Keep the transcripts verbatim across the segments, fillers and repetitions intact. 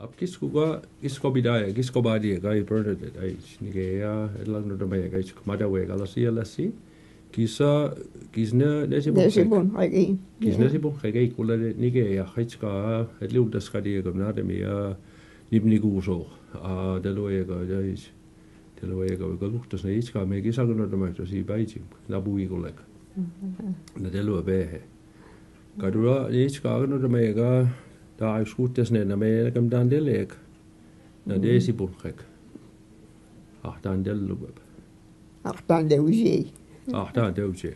Ap kis kuka, kis ko bidaya, kis ko badiya, kai Bernadette, ai, nikeya, elang no damaya, kai, madawe, kala siya lasi. Kisa, kis na, nesi bun, nesi bun, kai, kis nesi bun, kai, kai, kula de, nikeya, kai, ka, etli ultas ka diya, kam na, de miya, nip ni kuso, a, de lo ya, kai, ai, de lo ya, kai, ka, luktas na, iska, me, kisa, no damaya, to si, bai, jim, na bui, kulek. Na de lo, be, he. Kadua, iska, no damaya, ka, da, ai, skutas, ne, na, me, kam, dan, de, lek. Na de si bun kek. Ah, tan del lubab. Ah, tan de ujei. Ah, tan de ujei.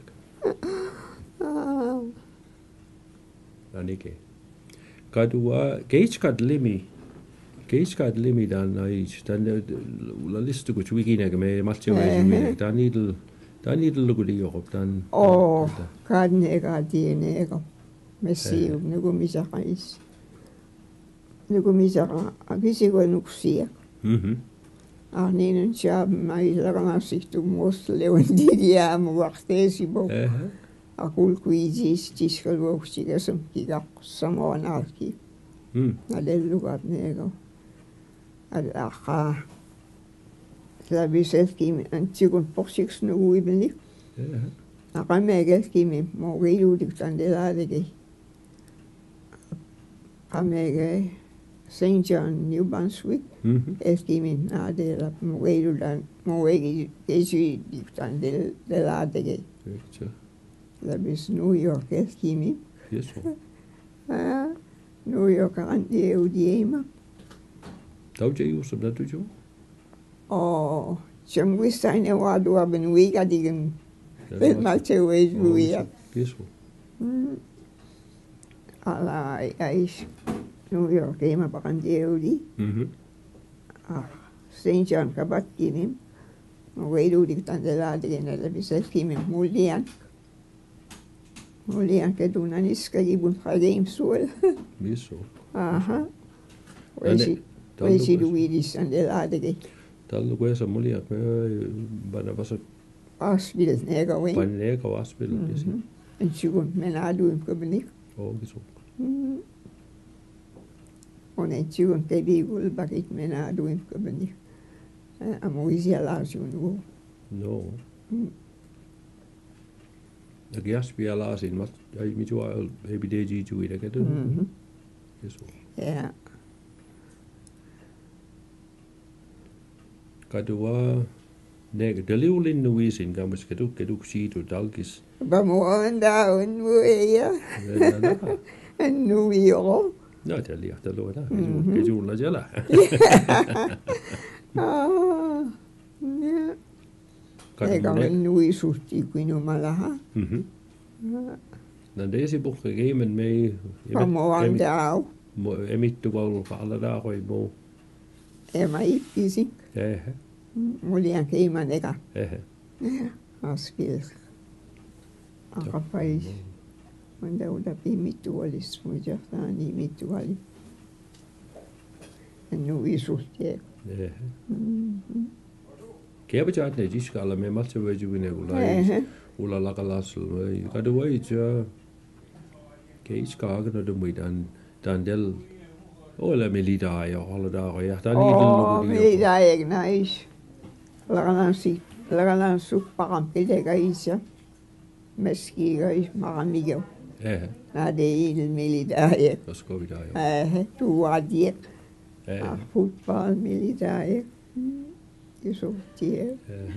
Ani ke. Kadua, keich kad limi. Keich kad limi dan na ich. Dan de, la listu ku chuiki ne ke me malche we jumi ne. Dan idl, dan idl lugu di yokop dan. Oh, kad ne ka di ne ka. Mesi, nugu mi sa kais. Nugu mi sa ka, a kisi ko nuksia. Mhm. A nina cha mai la kana siktu mos lewan diria mu wakte si bo. Ehe. A kul kuiji si chis ka luo chika sam ki ka samo na ki. Mm. Na del lugar nego. A, a ka. La bisel ki mi an chikun poksik snu ui bini. Ehe. A ka megel ki mi mo geiru dik tan de la de gei. Amege Saint John, New Brunswick, mhm, el kimin adela, muweiru dan, muwegi, keji diktan del, del adege. Ekcha. La bis New York, el kimin. Yes, sir. Ah, New York, an die, u die ima. Tau je yu, sab da tu ju? O, chemwisa ene wadu aben wiga digin. Yes, ben sir. Malche wei, oh, wia. Yes, sir. Mm. Ala, ai, ai, New York, ema bakan deudi. Mhm. Ah, Saint John kabat kinim. Wei du dik tan de la de gene de bisel kinim mulian. Mulian ke dunan iska gibun hagim suel. Bisu. Aha. Ane, wei si, wei si du widi san de la de ge. Tal lu kwesa mulian ke bana basa Asbil nega wen. Pan nega asbil, mhm, kisi. En chigun menadu im kabnik. Oh, kisu. Mm. On en chigun te bigul bakit menadu im kabnik. Eh, amo isi ala chigun go. No. Mm. Agi asbil ala sin mat, ai mi jua, ebi de ji jui de ketu. Mhm. Kisu. Yeah. Kadua, ne, dali ulin nuisin, kamus keduk, keduk si tu dalkis. Ba mo anda un mueya. Na, na, na. Nuio. Na, dali, ah, dalo, na. Mhm. Keju, keju la jala. Ah, ya. Kadua, ne, ne, ka nui susti kuinu malaha. Mhm. Ah. Na desi buk ke geimen mei, Ba mo anda au. Mo, emittu baul ka ala da koi mo. Ema ipisi. Ehe. Mulian ke iman eka. Ehe. Ehe. Aspil. Aka pais. Manda uda pi mitu walis, muja tani mitu wali. Anu isu te. Ehe. Mhm. Ke apa chat ne jiska ala me malcha we jubine ula. Ehe. Ula la kalas, kadua icha. Ke iska agno de muidan. Tandel, o la milida ya, o la da ya, tani Oh, milida ya, nice. Laganan si, laganan su pakan pide gaisa. Meski gai, makan migo. Eh. Na de il milida ya. Mesko vida ya. Eh, tu wadiek. Eh. Ah, football milida ya. Iso tie. Eh.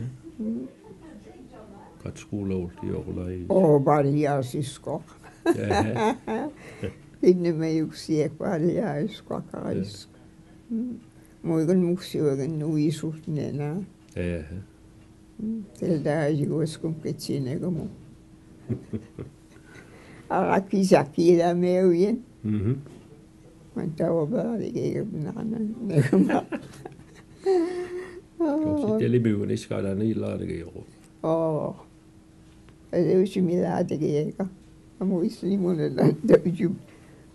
Kat skula ulti okulai. Oh, balia sisko. Eh. Pinne me yuksiek balia isko kais. Muigan muksi wagan nuisu nena. Eh. Tel da jigo skum kechine gomo. Ara kisa kila me uyen. Mhm. Manta wa ba de ke na na. Kau si tele me uyen iska da ni la de ke yo. Oh. Ese uchi mi la de ke ka. Amu isli mo na da ju.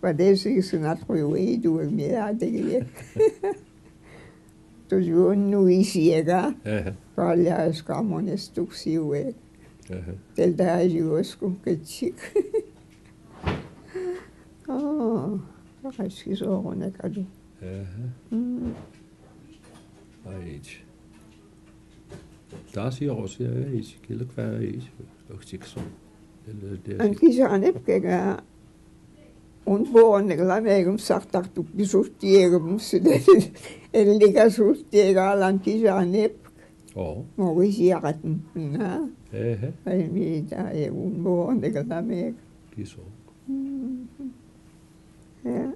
Padesi sunat ko we du mi la de ke. To ju nu isi ega. Eh. Pala es ka mones tuksi we. Eh. Tel da ju es kun ke chik. Oh, aski so ne kadu. Ehe. Mm. Aichi. Tasi o sea, aichi, ki luk fa aichi. Oksik so. An ki janep ke ga un bo ne la me gum sak tak tu ki sus tie gum si de. El liga sus tie ga lan ki janep. Oh. Mo wi si akat na. Ehe. Ai mi ta e un bo ne la me. Ki so. Mm. Ya.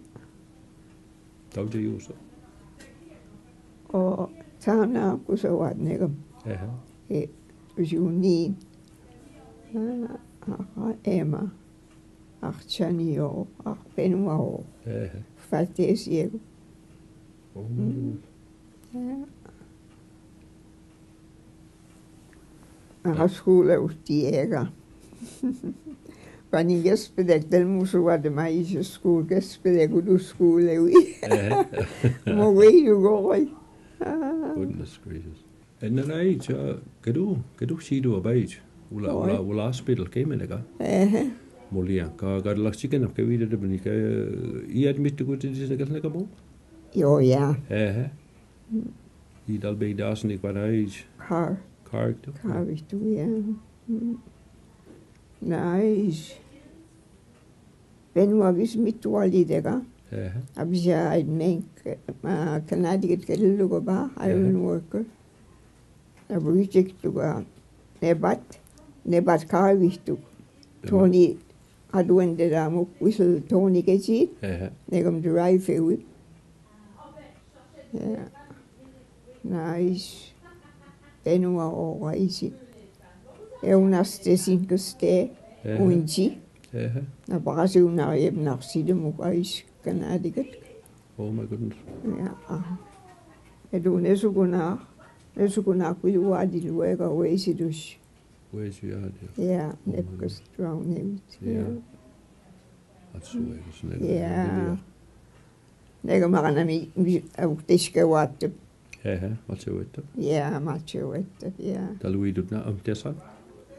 Tau de yuso. O, tana kusa wat negam. Ehe. E, Juni. Ah, ah, Emma. Ah, Chanio. Ah, Penua o. Ehe. Fate ciego. Oh. Mm. Ya. Aha, skuule uhti ega. Pani gespedek del musu wa de mai skuul gespedek udu skuule wi. Ehe. Mo wei du go wei. Ah. Goodness gracious. En na rai cha, kedu, kedu shidu abai cha. Ula, ula, ula hospital ke meneka. Ehe. Mo lia, ka, ka la chicken ke wi de benika, i admit to go to this neka mo? Yo, ya. Ehe. I dal bei das ni kwa nais. Car. Car tu. Car tu, ya. Mm. Nais. Ben wa gis mi tuali dega. Ehe. Abisa ai men ke, ma, kanadi ke ke lugo ba, ai un worker. Abu i chek tu ga. Nebat, nebat car tu. Tony, aduende da mo whistle Tony ke chi. Ehe. Negam drive e wi. Ya. Nais. Penua o waisi. E unas te cinco ste. Ehe. Unchi. Ehe. Na basi una e na si de mo waisi Connecticut. Oh my goodness. Ya. Ah. E du ne sukuna. Ne sukuna kui wadi luega waisi dush. Waisi ya. Ya. Oh my goodness. Nepkas drown it. Ya. Ya. That's the way it was. Ya. Nega magana mi, mi, au teshke watu. Ehe, mache weta. Ya, mache weta, ya. Tal wi dut na amtesan?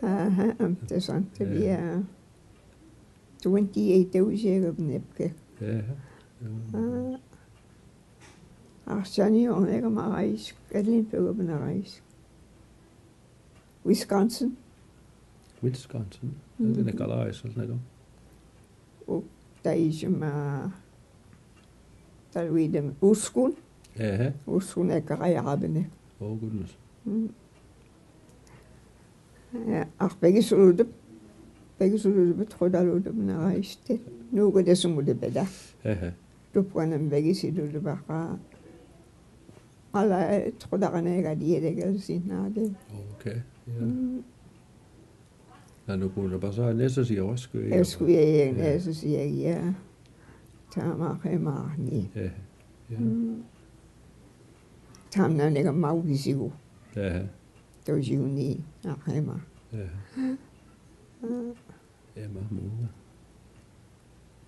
Aha, amtesan te, ya. Twenty-eight eu jega nepke. Ehe. Ah. Arsani o nega magais, kelin pe go na gais. Wisconsin. Wisconsin. Mhm. Nega kala aiso nega. U, taijima, tal wi dem, uskun. Ehe. Uskun e ka kaya abene. Oh, goodness. Mm. E, ah, pegi suludu. Pegi suludu, bet koda ludu, na este. Nugo de sumudu beda. Ehe. Tupuanan pegi suludu baka. Ala, e, koda kane ga die de gel sinade. Okay, yeah. Mm. Nanu kuna pasa, nesa si awasku. Esku ye, nesa si ya. Tama ke ma ni. Eh, ya. Mm. Tam na nega mau gisigu. Eh. To jiuni, a ke ma. Eh. Ah. Eh, ma mu.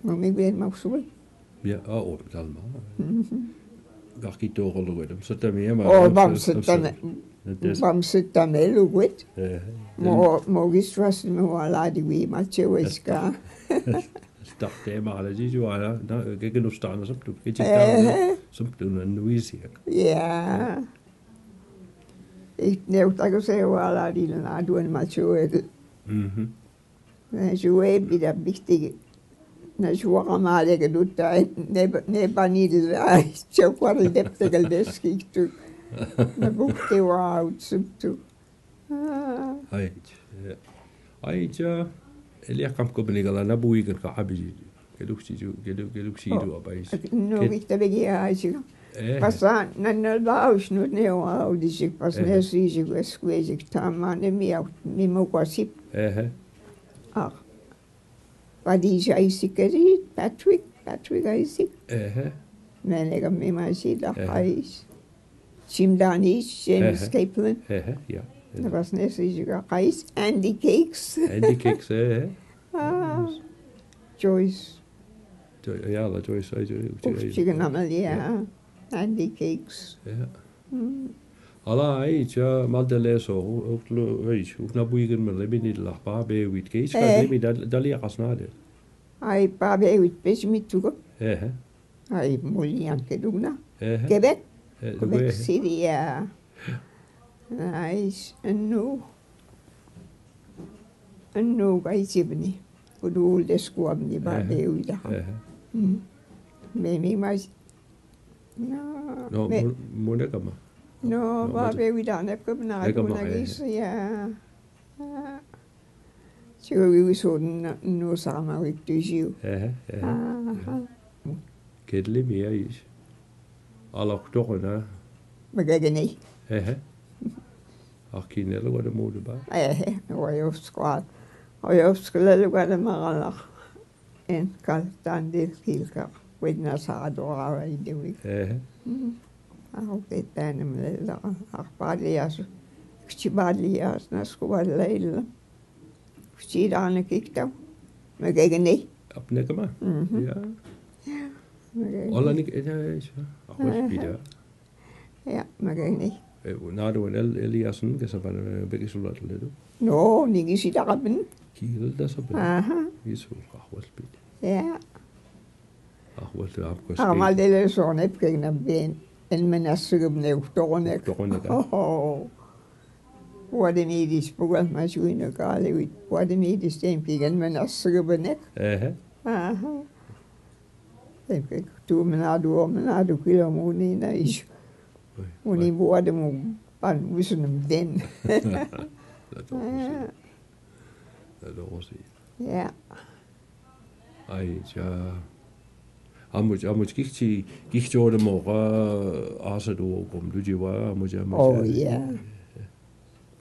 Mami gwen mau suwe. Ya, ah, o, talma. Mhm. Gaki to ko luwe, bam sata mi ma. O, bam sata mi. Bam sata mi luwe. Eh. Mo, mo gistras mo ala di wi ma che weska. Stak te ma ala ji ju ala, na, ke ke no sta na sap tu, ke ji ta, sap tu na nuisi. Ya. Ik ne uta ko se wala di na duen ma che we. Mhm. Na juwe bida bihti. Na juwa kamale ke duta, ne, ne banil, ai, chokwar depte kel deski tu. Na bukte wa utsum tu. Ah. Ai, eh, ai, ja, elia kam ko bini gala na bui kan ka abi. Ke duk si ju, ke duk, ke duk si ju abai. No, ke bihte begi ai si. Eh. Pasa, na, na ba us no ne wa au di si, pas ne si ju, es kwe ji tama, ne mi au, mi mo kwa si. Eh, eh. Ah. Padija Isaac, Patrick, Patrick Isaac. Ehe. Mene ga mi ma si da Hais. Jim Danish, James Kaplan. Ehe, ya. Na bas ne si juga Hais, Andy Cakes. Andy Cakes, ehe. Ah, Joyce. Jo-, ya, la Joyce, ai, Joyce. Uf, chicken Amalia. Andy Cakes. Ya. Mm. Ala ai, ja, mal de leso, u-, u-, ai, u-, na buigen me le bini la pa be wit ke, is ka de mi dal-, dali a kasna de. Ai, pa be wit pes mi tugo. Ehe. Ai, mulian ke dugna. Ehe. Quebec. Eh, Quebec City, ya. Ai, anu. Anu, ai, sibni. Kudu deskuabni ba de uida. Ehe. Mm. Me mi mas. No, no, me mu-, mune kama. No, ba de uida ne kama na gis, ya. Chigo wiwi so na, no sama wik tu jiu. Ehe, ehe. Aha. Kedli mi ais. Ala kutokona. Magagani. Ehe. Aki ne lo wada mudu ba. Ehe, wa yo squad. Wa yo skala lo wada magala. En kal tandil kilka. Wed na sa do awa idewi. Ehe. Au te tanem le la. Akpali asu. Kchibali as na skuwa leila. Kuchirana kiktaw. Magagani. Apne kama. Mhm. Ya. Magagani. Ola nik eda esa. Akwes pida. Ya, magagani. Eh, nadu el, Elias nun ke sapan, eh, beki sulat ledu. No, nigi sida kapin. Kil da sapan. Aha. Isu, akwes pida. Ya. Amal de le sone pkek na ben. En mena sugub ne uktokone. Uktokone ka. Oh. Wadi mi dis pugal ma shuino kale wit. Wadi mi dis tem ki gen mena sugub ne. Ehe. Aha. Tem ke tu mena du mena du kilo muni na ish. Muni bu wadi mu pan wisun den. La to kosi. La to kosi. Ya. Ai, ja. Amuch, amuch kikchi, kikchi ore moka asa du kom du jiwa, amuch, amuch. Oh, ya.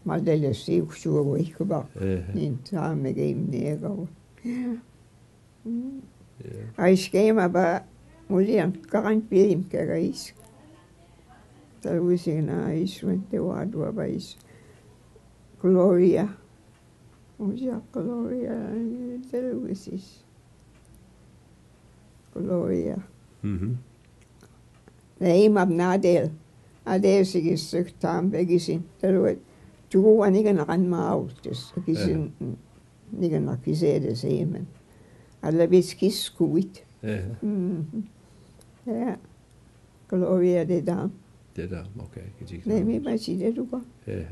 Madele si kuchu wa ikuba. Eh. Nin ta me ge im ne ga. Ya. Ais ke ma ba mulian kakan pilim ke gais. Tal wisin ais wente wa dua bais. Gloria. Mucha Gloria, te lo que sis. Gloria. Mhm. Nei mab nadel. Adel sigis sik tam begisin. Te lo que tu wa ni gana kan ma autis. Gisin ni gana kise de semen. Ala bis kis kuwit. Eh. Mhm. Ya. Gloria de dam. De dam, okay. Nei mi ba si de luka. Eh.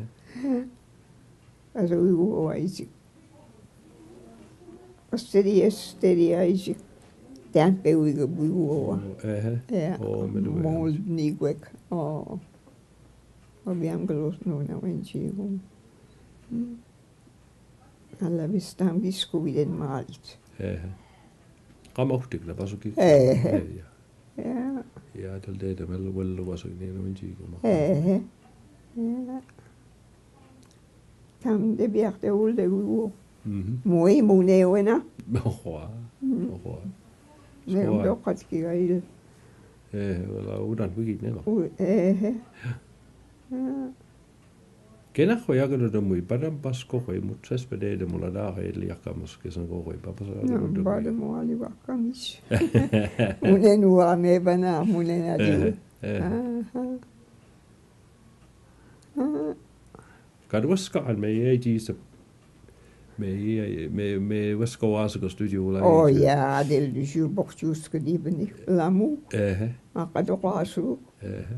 Aso uigu o aisi. Osteri, osteri aisi. Te ampe uigu uigu o. Ehe. Ya. O me lu. Mol ni gwek. O. O biam glos no na wen chigu. Ala bistam bisku biden malit. Ehe. Kama uhtik na paso ki. Ehe. Ya. Ya. Ya, tal de de mel wel lo paso ni no chigu ma. Ehe. Ya. Tam de biak de ul de gu. Mhm. Mui mu ne wena. Ohoa. Ohoa. Ne un dokat ki gail. Eh, wala udan wiki ne ba. Ehe. Ya. Kena ko ya ko do mui para pasko ko mu tres pede de mulada ko el ya kamas ke san ko ko pa pasa. No, ba de mo ali wa kamis. Mune nu wa me bana mune na di. Ehe. Aha. Ka du waska an me ye ji sa. Me ye, me, me waska wa sa ko studio la. Oh, ya, del du ju bok ju ska di bini. Lamu. Ehe. Aka do kwa su. Ehe.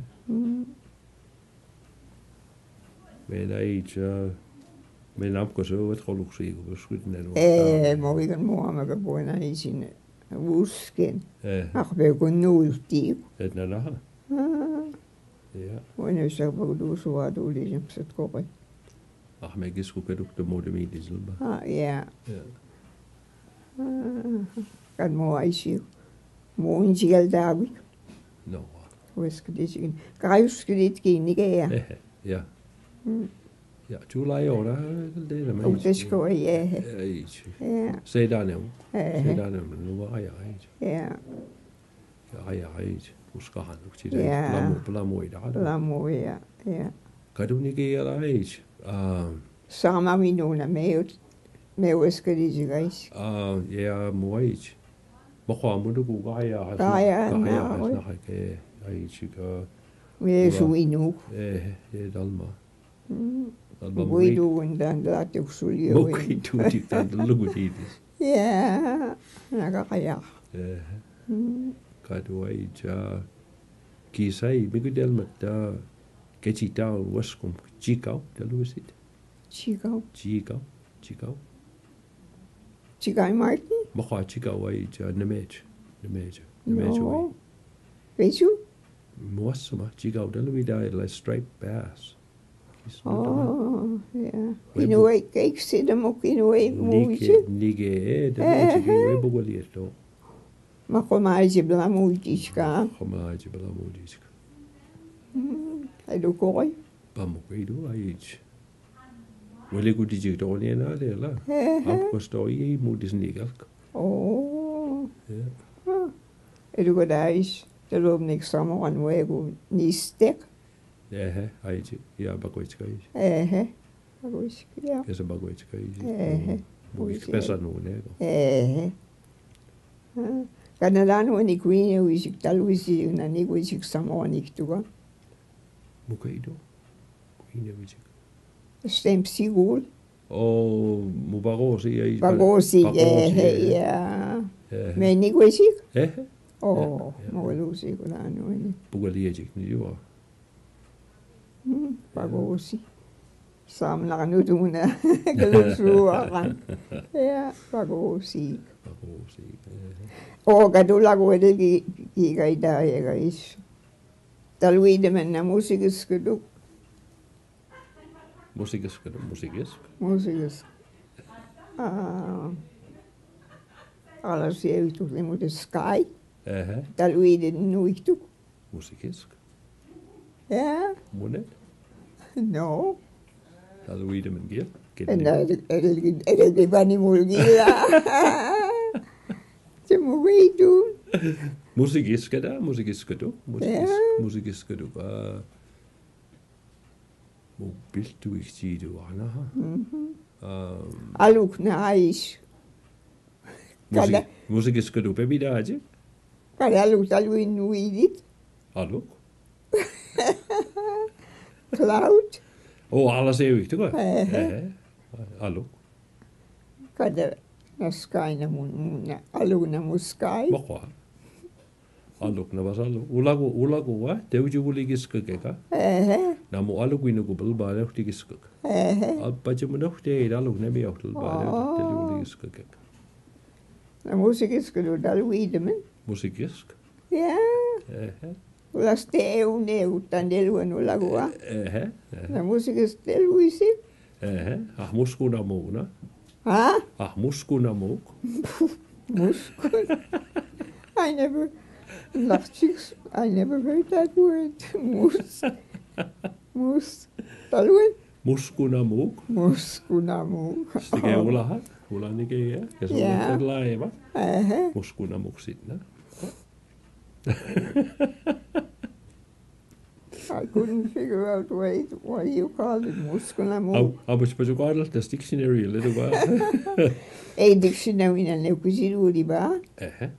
Me na icha. Me nam ko so wat ko luk si ko skut ne no. Eh, mo wi kan mo ama ka bo na isin. Wusken. Eh. Ak be ko nul ti. Et na na. Ah. Ya. Bueno, sa ba du so wa du li jam sat ko ko. Ah, me gis ku keduk te mo de mi di zul ba. Ah, ya. Ya. Ah, kan mo aisi. Mo injigal dawi. No. Wes kdi sin. Kayus kdi ki ni ke ya. Eh, ya. Hmm. Ya, July ora de na me. Utes ko ye. Eh, ya. Seidane. Eh. Seidane, no wa ya. Ya. Ai, ai, uskahan, uchi dai, ya. Lamu, lamu ida, ada. Lamu, ya, ya. Kaduni ke ya la ai. Ah. Sama mi nuna me, me weskeri jigais. Ah, ya, mu ai. Mako amu du ku gaya, gaya, na, na, ke ai, ka. Me su inu. Eh, eh, dalma. Mm. Dalma. Bui du gundan la te usulia. Bui du di tan lugu di. Ya, na ka kaya. Eh. Mm. Kadu ai ja. Kisai, miku del mata. Kechitau, waskum, chikau, del wisit. Chikau. Chikau, chikau. Chikai Martin? Makwa chikau ai ja, nemech. Nemech. Nemech wai. No. Pechu? Muasuma, chikau, del wida, la striped bass. Oh, yeah. Kinuwei, kei sida mo kinuwei muichi. Nige, nige, eh, da muichi kinuwei bugalieto. Mako maji bla muichi ka. Mako maji bla muichi ka. Hmm, ai do koi. Ba mo koi do ai. Wele ku diji to ni na de la. Am kosto i mu dis nigal. Oh. Yeah. Edu ko dais. Te lo nik samo an wegu nistek. Ehe, aichi, ya, bakoichi kaichi. Ehe, bakoichi, ya. Esa bakoichi kaichi. Ehe. Mu, mu bakoichi pesa kai- nu, ne, ko. Ehe. Ah, kana lanu ni kuine wisik tal wisi, na ni wisik samo ni kituka. Mu kaido. Kuine wisik. Stem sigul. O, mu bagosi, ai, bagosi, bagosi, ehe, eh. Ya. Ehe. Me ni wisik? Ehe. Oh, ya, ya. Mu lusi kulanu ni. Bugali ejik ni jua. Hmm, bagosi. Sam la nu duna. Kalu suakan. Ya, bagosi. Bagosi, eh. O, kadula gwede ki, ki gaida, ya, gais. Talwi de men na musikis kuduk. Musikis kuduk, musikis. Musikis. Ah. Ala si evitu de mu de sky. Ehe. Talwi de nu itu. Musikis. Ya. Munen? No. Tal wida men gil? Ena, el, el, el, el de bani mulgila. Se mu wei tu. Musikis kada, musikis kadu, musikis, ya, musikis kadu. Ah, mu biltu iksidu, ana, ha? Mhm. Um, aluk na ais. Kada. Musikis kadu pe bida aje? Kada aluk, aluk in widit. Aluk? Cloud. Oh, ala se wiktu ka? Ehe. Ehe. Aluk. Kada na sky na mun, mun na, aluk na mu sky. Makwa. Aluk na bas aluk. Ulagu, ulagu wa, te uji wuli giskaka. Ehe. Na mu aluk winu ku bel ba na uti giskaka. Ehe. Al pache mu na uti aluk na mi uti ba na uti wuli giskaka. Na musikis kadu dal widemen. Musikis? Ya. Ehe. Ulaste eu ne utandel wenu lagua. Ehe, ehe. Na musikis del wisi. Ehe. Ah, muskuna muna. Ha? Ah, muskuna muk. Muskuna. I never, lachis, I never heard that word. Mus. Mus. Talwen. Muskuna muk. Muskuna muk. Stike ulaha. Ula ni ke ya. Ke so la eba. Ehe. Muskuna muk sitna. I couldn't figure out why, why you call it muskuna muk. Au, au, pues, pues, yo call this dictionary a little bit. Ei dictionary na ne kujiruri ba. Ehe.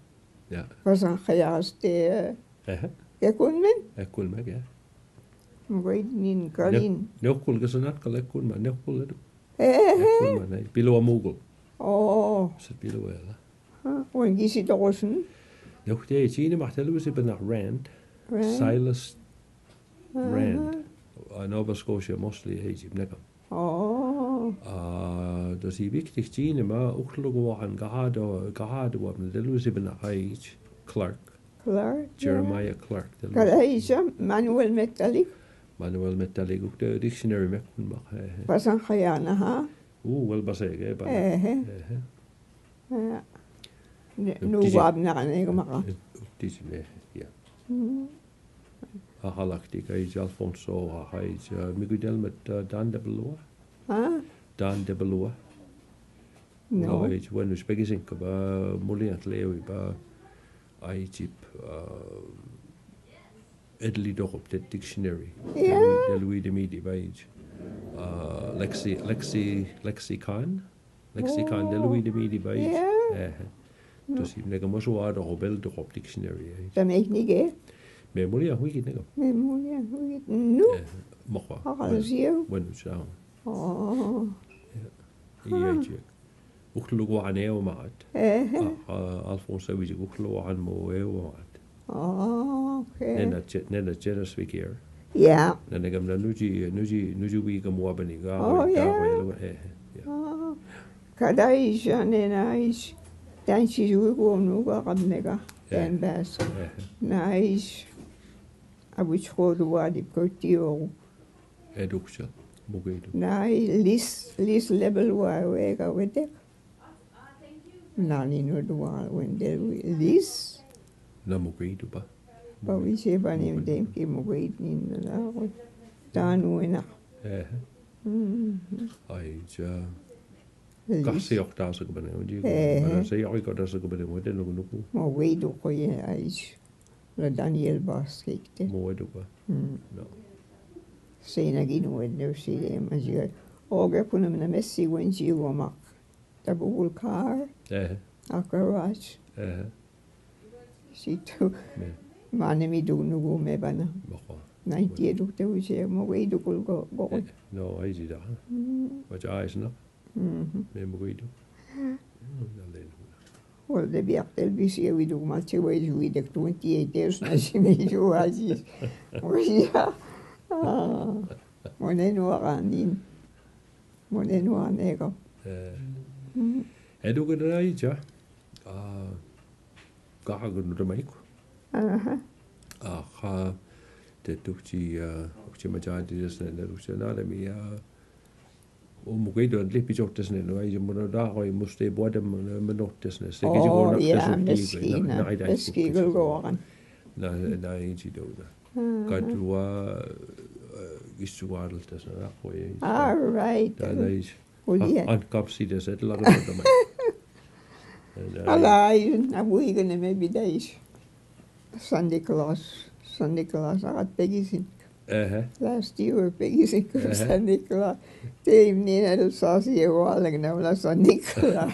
Ya. Pasan khayaste. Ehe. Ke kun men? E kun men, ya. Wait, nin kalin. Ne, ne kul ke sanat kala kun ma, ne kul le du. Ehe. E kun ma, nai. Pilo amugul. Oh. Se pilo ela. Ha, wan gisi tokosun. Ne ukte chini mahtalu si bana Rand. Rand. Silas Rand. Aha. A Nova Scotia mostly hei jib nekam. Oh. A, dosi biktik chini ma uklugu wahan gahado, gahado wa mdelu si bana hei Clark. Clark, Jeremiah Clark. Kala isa Manuel Metalik. Manuel Metalik ukte dictionary mekun ma. Pasan khayana ha. U, wal basege, bana. Ehe. Ehe. Ya. Nu wab na ne maka. Tisi ne, ya. Mm. A halaktik ai Alfonso, a ai Miguel met, uh, Dan de Belua. Ha? Dan de Belua. No. Ai, bueno, speaking ba mulian lewi ba ai chip, uh, Edli Dokop, the dictionary. Yeah. Del wi, del wi de midi ba ai, uh, lexi-, lexi-, lexicon. Lexicon del wi de midi ba ai. Yeah. Eh. Entonces, nega mosu a do hobel do hop dictionary, eh. También ni ke. Memoria hui ki nega. Memoria hui. No. Eh, mokwa. Ah, bueno, sio. Bueno, chao. Oh. Yeah. Iya, check. Uklu wa ane o maat. Eh. Ah, ah, Alfonso wi uklu wa an mo e o maat. Oh, okay. Nena che-, nena Chenas Vikir. Yeah. Nena kam na nuji, nuji, nuji wi kam wabani ga. Oh, yeah. Eh, eh, yeah. Oh. Kada isha nena ish. Dan shi wi ko nu ga kam nega. Eh. Dan bas. Eh. Na ish. Abu chko duwa di ko tiyo. Edukcha. Mugedu. Na ish lis, lis level wa we ga we de. Nani no dua wende lis. Na mugeidu pa. Pa wi se pa ni dem ki mugeidu ni na la. Tanu ena. Eh. Mm. Ai ja. Lis. Kasi yok ta sa kabane uji. Eh. Mana sa yok ko ta sa kabane mo de nuku nuku. Mugeidu ko ye ai. La Daniel Basket. Mugeidu pa. Mm. No. Sina ginu wende si de ma jiga. Oge kuna na mesi wen jigo mak. Tabugul car. Eh. Akarash. Eh. Situ. Me. Mane mi du nugu me bana. Bako. Nainti edu te uje mo wei du kul go go. Eh, no, ai jida. Mm. Wacha ai sna. Mhm. Me mo wei du. Mm, na le du. Wal de biak tel bisi e widu mal che wei du widek twenty-eight years na si me ju aji. Oya. Ah. Mo ne no aganin. Mo ne no anega. Eh. Mm. Edu ke na icha. Ah, ka ha gunu de maiko. Aha. Ah, ha. Te tukchi, ah, tukchi macha di des ne, tukchi na de mi, ah, o mo ke do li pichok des ne, no, ai mo no da ko, mo ste bo de mo no des ne. Se ke ji go na, yeah, des ne, meskina, na, ai, ai, meski go go kan. Na, na, ai ji do na. Aha. Ka tu wa, eh, isu wa des na, ko, eh, all right. Da, da, is. Kulia. An kapsi de set la ko tamai. Ala, ai, na bui gane me bidais. Sunday class, Sunday class, agat pegisin. Ehe. Last year pegisin ko Sunday class. Te imnin el sasi e wala na la Sunday class.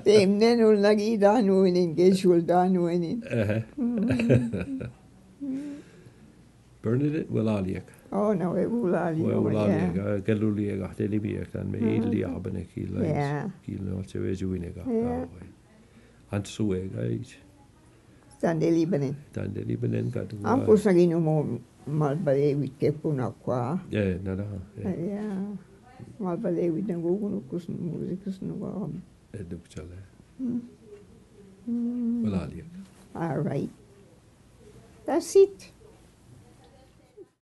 Te imnin ul nagi danu inin, ke shul danu inin. Ehe. Mm. Bernadette, wala aliek. Oh, no, e wala aliek. Wala aliek, ah, ke luli e ga, te libi e kan me, ili a bane ki la. Yeah. Ki la se we juine ga. Yeah. An su e ga. Tande libenen. Tande libenen ka tu. An kusa ginu mo mal bale wit ke puna kwa. Eh, nada. Eh. Yeah. Mal bale wit na gugu no kus musikus no ga. Eh, duk chale. Mm. Mm. Wala aliek. All right. That's it.